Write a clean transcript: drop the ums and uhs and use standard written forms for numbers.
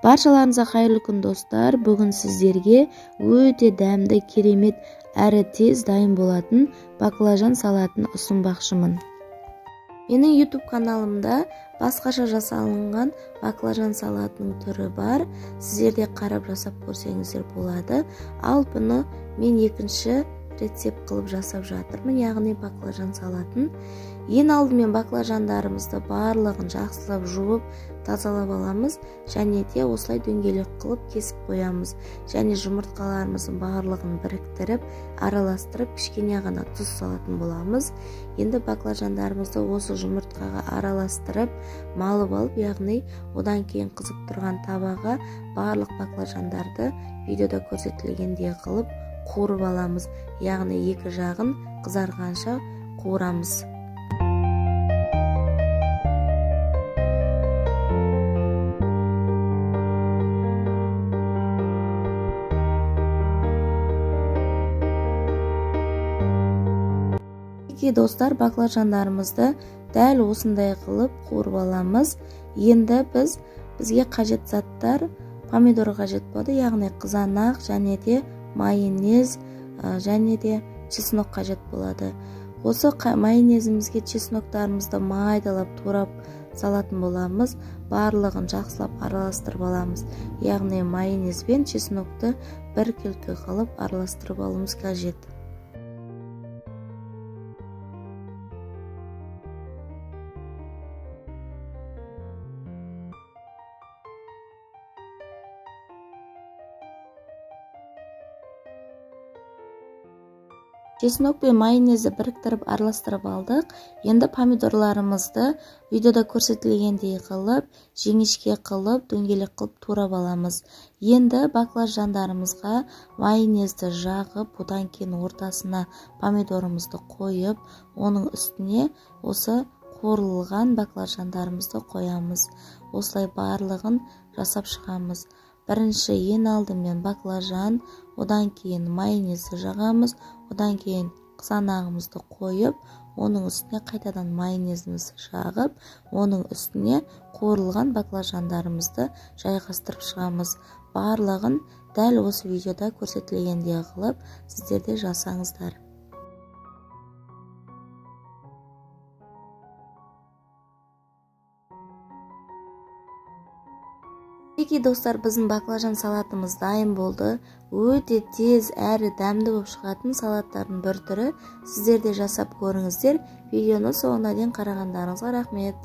Баршаларыңызға қайырлы күн, достар. Бүгін сіздерге өте дәмді, керемет әрі тез дайын болатын баклажан салатын ұсынбақшымын. Менің YouTube каналымда басқаша жасалынған баклажан салатының түрі бар. Сіздер де қарап жасап көрсеңіздер болады. Ал бұны мен екінші рецепт қылып жасап жатырмын, яғни баклажан салатын. Ең алдымен баклажандарымызды барлығын жақсылап жуып, тазалап аламыз және де осылай дөңгелек қылып кесіп қоямыз. Және жұмыртқаларымыздың барлығын біріктіріп, араластырып, кішкене ғана тұз салатын боламыз. Енді баклажандарымызды осы жұмыртқаға араластырып, малып алып, яғни одан кейін қызып тұрған табаға барлық баклажандарды видеода көрсетілгендей қылып қуырып аламыз. Яғни екі жағын қызарғанша қуырамыз. Достар, баклажандарымызды дәл осындай қылып қуырып аламыз. Енді бізге қажет заттар помидор қажет болады, яғни қызанақ және де майонез және де чеснок қажет болады. Осы майонезімізге чесноктарымызды майдалап турап салатын боламыз. Барлығын жақсылап араластырып аламыз. Яғни майонез бен чеснокты біркелкі қылып араластырып алуымыз қажет. Чеснок пен майонезді біріктіріп араластырып алдық. Енді помидорларымызды видеода көрсетілгендей қылып, жіңішке қылып, дөңгелек қылып турап аламыз. Енді баклажандарымызға майонезді жағып, одан кейін ортасына помидорымызды қойып, оның үстіне осы қуырылған баклажандарымызды қоямыз. Осылай барлығын жасап шығамыз. Бірінші ең алдымен баклажан, одан кейін майонезді жағамыз, одан кейін қызанағымызды қойып, оның үстіне қайтадан майонезімізді жағып, оның үстіне қуырылған баклажандарымызды жайғастырып шығамыз. Барлығын дәл осы видеода көрсетілгендей қылып сіздер де жасаңыздар. Мінекей, достар, біздің баклажан салатымыз дайын болды. Өте тез әрі дәмді болып шығатын салаттардың бір түрі. Сіздер де жасап көріңіздер. Видеоны соңына дейін қарағандарыңызға рахмет.